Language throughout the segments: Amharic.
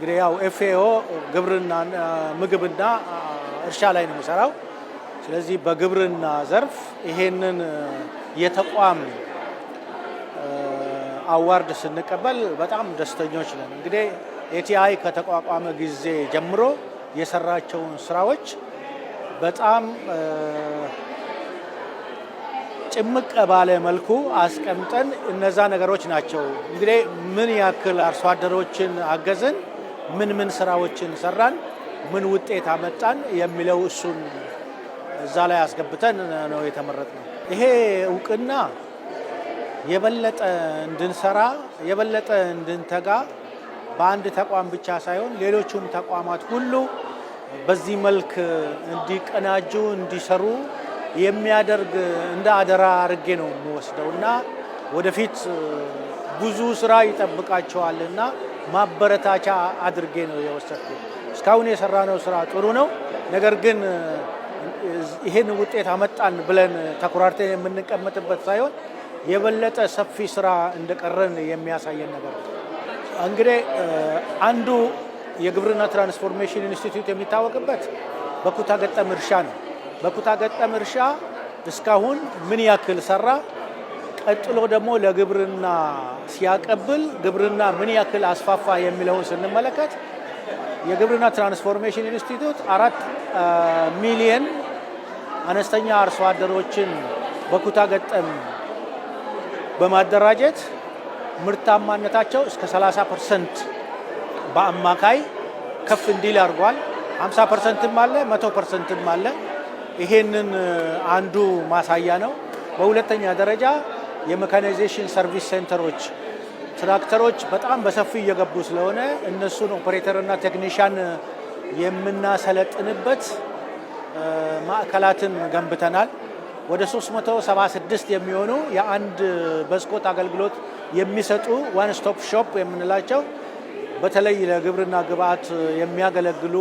እንግዲህ ያው FAO ግብርና፣ ምግብና እርሻ ላይ ነው የሚሰራው። ስለዚህ በግብርና ዘርፍ ይሄንን የተቋም award ስንቀበል በጣም ደስተኞች ነን። እንግዲህ ATI ከተቋቋመ ጊዜ ጀምሮ የሰራቸውን ስራዎች በጣም ጭምቅ ባለ መልኩ አስቀምጠን እነዛ ነገሮች ናቸው እንግዲህ ምን ያክል አርሶ አደሮችን አገዝን፣ ምን ምን ስራዎችን ሰራን፣ ምን ውጤት አመጣን የሚለው እሱን እዛ ላይ አስገብተን ነው የተመረጥነው። ይሄ እውቅና የበለጠ እንድንሰራ፣ የበለጠ እንድንተጋ፣ በአንድ ተቋም ብቻ ሳይሆን ሌሎቹም ተቋማት ሁሉ በዚህ መልክ እንዲቀናጁ፣ እንዲሰሩ የሚያደርግ እንደ አደራ አድርጌ ነው የምወስደው እና ወደፊት ብዙ ስራ ይጠብቃቸዋል እና ማበረታቻ አድርጌ ነው የወሰድኩት። እስካሁን የሰራነው ስራ ጥሩ ነው። ነገር ግን ይሄን ውጤት አመጣን ብለን ተኩራርተን የምንቀመጥበት ሳይሆን የበለጠ ሰፊ ስራ እንደቀረን የሚያሳየን ነገር ነው። እንግዲህ አንዱ የግብርና ትራንስፎርሜሽን ኢንስቲትዩት የሚታወቅበት በኩታ ገጠም እርሻ ነው። በኩታ ገጠም እርሻ እስካሁን ምን ያክል ሰራ፣ ቀጥሎ ደግሞ ለግብርና ሲያቀብል ግብርና ምን ያክል አስፋፋ የሚለውን ስንመለከት የግብርና ትራንስፎርሜሽን ኢንስቲትዩት 4 ሚሊየን አነስተኛ አርሶ አደሮችን በኩታ ገጠም በማደራጀት ምርታማነታቸው እስከ 30% በአማካይ ከፍ እንዲል አድርጓል። 50%ም አለ፣ 100%ም አለ። ይሄንን አንዱ ማሳያ ነው። በሁለተኛ ደረጃ የ mechanization service center ኦች፣ ትራክተሮች በጣም በሰፊው እየገቡ ስለሆነ እነሱን ኦፕሬተር እና ቴክኒሽያን የምናሰለጥንበት ማዕከላትን ገንብተናል። ወደ 376 የሚሆኑ የአንድ መስኮት አገልግሎት የሚሰጡ one stop shop የምንላቸው በተለይ ለግብርና ግብአት የሚያገለግሉ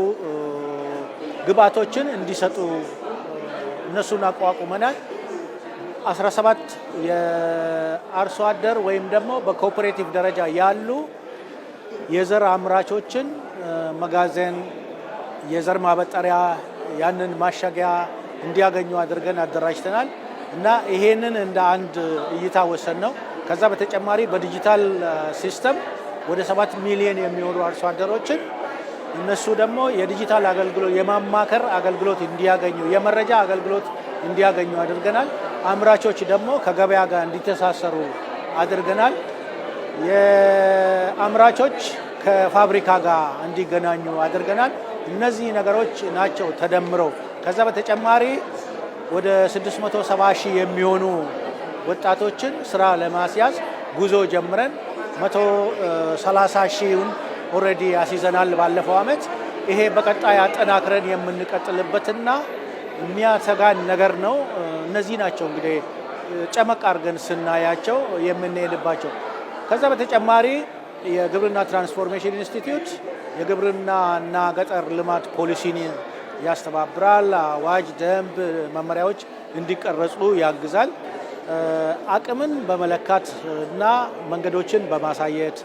ግብአቶችን እንዲሰጡ እነሱን አቋቁመናል። 17 የአርሶ አደር ወይም ደግሞ በ cooperative ደረጃ ያሉ የዘር አምራቾችን መጋዘን፣ የዘር ማበጠሪያ፣ ያንን ማሸጊያ እንዲያገኙ አድርገን አደራጅተናል እና ይሄንን እንደ አንድ እይታ ወሰድነው። ከዛ በተጨማሪ በ digital system ወደ 7 ሚሊዮን የሚሆኑ አርሶ አደሮችን እነሱ ደግሞ የዲጂታል አገልግሎት፣ የማማከር አገልግሎት እንዲያገኙ፣ የመረጃ አገልግሎት እንዲያገኙ አድርገናል። አምራቾች ደግሞ ከገበያ ጋር እንዲተሳሰሩ አድርገናል። የአምራቾች ከፋብሪካ ጋር እንዲገናኙ አድርገናል። እነዚህ ነገሮች ናቸው ተደምረው። ከዛ በተጨማሪ ወደ 670 ሺህ የሚሆኑ ወጣቶችን ስራ ለማስያዝ ጉዞ ጀምረን 130 ሺውን already አስይዘናል ባለፈው አመት። ይሄ በቀጣይ አጠናክረን የምንቀጥልበትና የሚያሰጋን ነገር ነው። እነዚህ ናቸው እንግዲህ ጨመቅ አድርገን ስናያቸው የምንሄድባቸው። ከዛ በተጨማሪ የግብርና ትራንስፎርሜሽን ኢንስቲትዩት የግብርናና ገጠር ልማት ፖሊሲን ያስተባብራል። አዋጅ፣ ደንብ፣ መመሪያዎች እንዲቀረጹ ያግዛል። አቅምን በመለካት እና መንገዶችን በማሳየት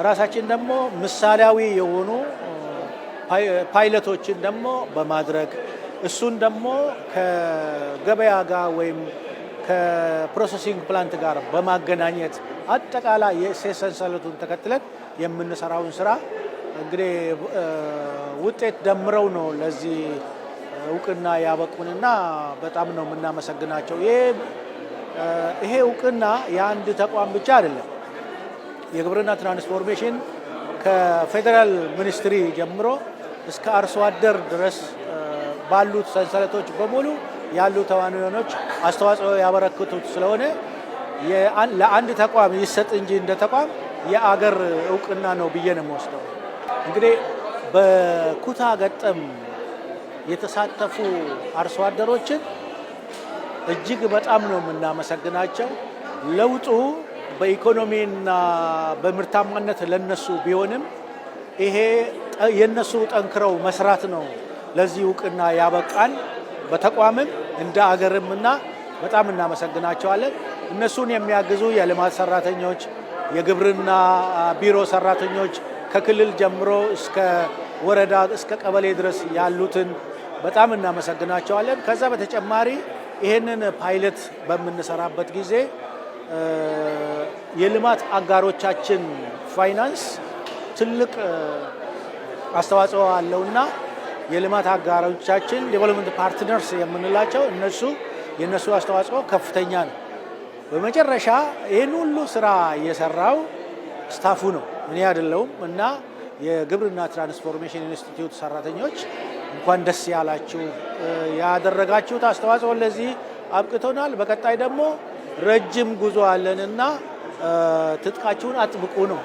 ራሳችን ደግሞ ምሳሌያዊ የሆኑ ፓይለቶችን ደግሞ በማድረግ እሱን ደግሞ ከገበያ ጋር ወይም ከ processing plant ጋር በማገናኘት አጠቃላይ የእሴት ሰንሰለቱን ተከትለን የምንሰራውን ስራ እንግዲህ ውጤት ደምረው ነው ለዚህ እውቅና ያበቁንና በጣም ነው የምናመሰግናቸው። ይሄ እውቅና የአንድ ተቋም ብቻ አይደለም። የግብርና ትራንስፎርሜሽን ከ federal ministry ጀምሮ እስከ አርሶ አደር ድረስ ባሉት ሰንሰለቶች በሙሉ ያሉ ተዋናዮች አስተዋጽኦ ያበረክቱት ስለሆነ ለአንድ ተቋም ይሰጥ እንጂ እንደ ተቋም የአገር እውቅና ነው ብዬ ነው የምወስደው። እንግዲህ በኩታ ገጠም የተሳተፉ አርሶ አደሮችን እጅግ በጣም ነው የምናመሰግናቸው። ለውጡ በኢኮኖሚና በምርታማነት ለነሱ ቢሆንም ይሄ የነሱ ጠንክረው መስራት ነው ለዚህ እውቅና ያበቃን በተቋምም እንደ አገርም እና በጣም እናመሰግናቸዋለን። እነሱን የሚያግዙ የልማት ሰራተኞች፣ የግብርና ቢሮ ሰራተኞች፣ ከክልል ጀምሮ እስከ ወረዳ እስከ ቀበሌ ድረስ ያሉትን በጣም እናመሰግናቸዋለን። ከዛ በተጨማሪ ይህንን ፓይለት በምንሰራበት ጊዜ የልማት አጋሮቻችን ፋይናንስ ትልቅ አስተዋጽኦ አለውና የልማት አጋሮቻችን development partners የምንላቸው እነሱ የእነሱ አስተዋጽኦ ከፍተኛ ነው። በመጨረሻ ይህን ሁሉ ስራ የሰራው staff ኡ ነው፣ እኔ አይደለሁም። እና የግብርና ትራንስፎርሜሽን ኢንስቲትዩት ሰራተኞች እንኳን ደስ ያላችሁ። ያደረጋችሁት አስተዋጽኦ ለዚህ አብቅቶናል። በቀጣይ ደግሞ ረጅም ጉዞ አለንና ትጥቃችሁን አጥብቁ ነው።